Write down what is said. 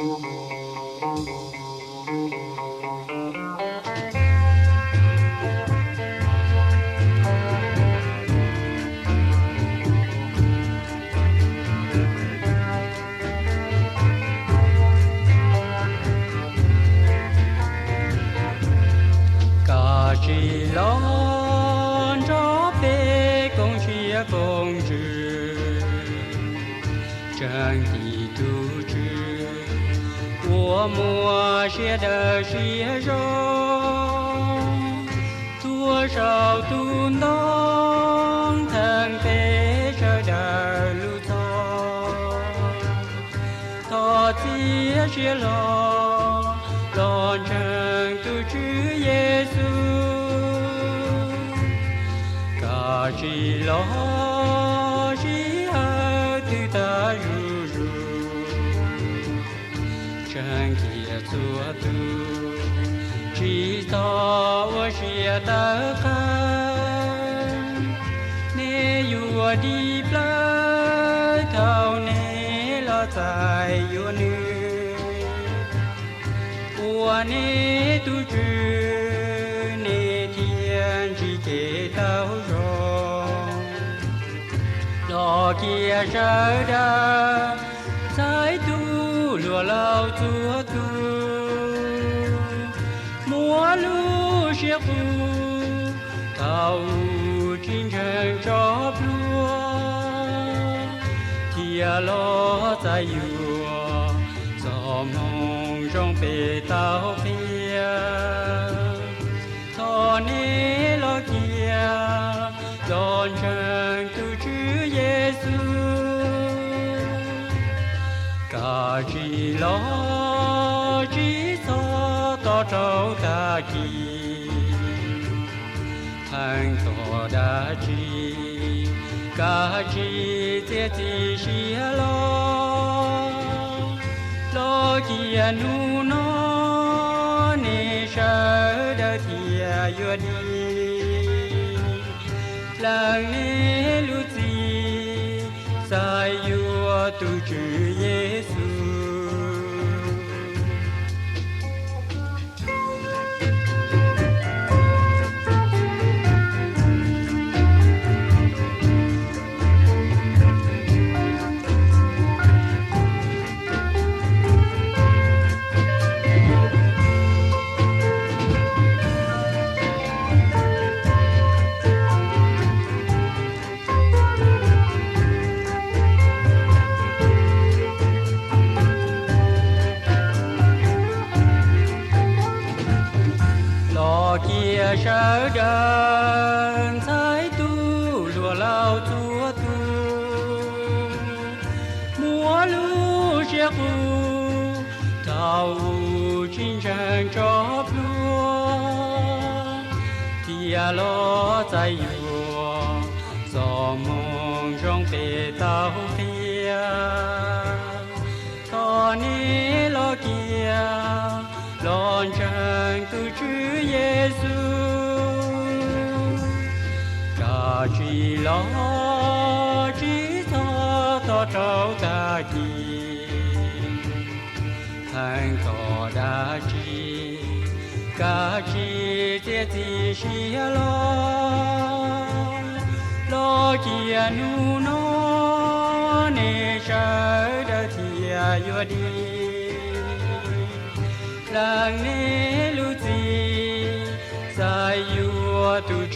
Kav tsij los nrog peb koom siab koom ntsws, tseem tiv tus Tswv uas muaj siab dawb siab zoo, tuav saum tus ntoo theej peb sawv daws lub txhoj. Thov txiav siab hlo los ntseeg tus Tswv Yexus. Kav tsij los sij hawm twg tag zuj zus, tseem cia txhua tus tsis txhob ua siab tawv qab. Neb yuav dim plawv thaum neb los txais yuav nws. Ua neb tus Tswv, neb thiaj ntsib kev tau zoo. Los cia sawv daws ntxhais tus hluas laus txhua tus, muab lub siab qus thaum tsis ntseeg tso plhuav, thiab los txais yuav txoj moo zoo peb tau qhia. Thov neb los cia los ntseeg tus Tswv Yexus. Kav tsij los tsis txhob tos rau tag kis, pheej tos dab tsi, kav tsij txiav txim siab los. Los cia hnub no neb sawv daws thiaj yuav dim, lees neb lub txim xaiv yuav tus Tswv Yexus. Los cia sawv daws ntxhais tus hluas laus txhua tus, muab lub siab qus thaum tsis ntseeg tso plhuav, thiab los txais yuav txoj moo zoo peb tau qhia. Thov neb los cia los ntseeg tus Tswv Yexus. Kav tsij los tsis txhob tos rau tag kis, pheej tos dab tsi, kav tsij txiav txim siab los. Los cia hnub no neb sawv daws thiaj yuav dim, lees neb lub txim xaiv yuav tus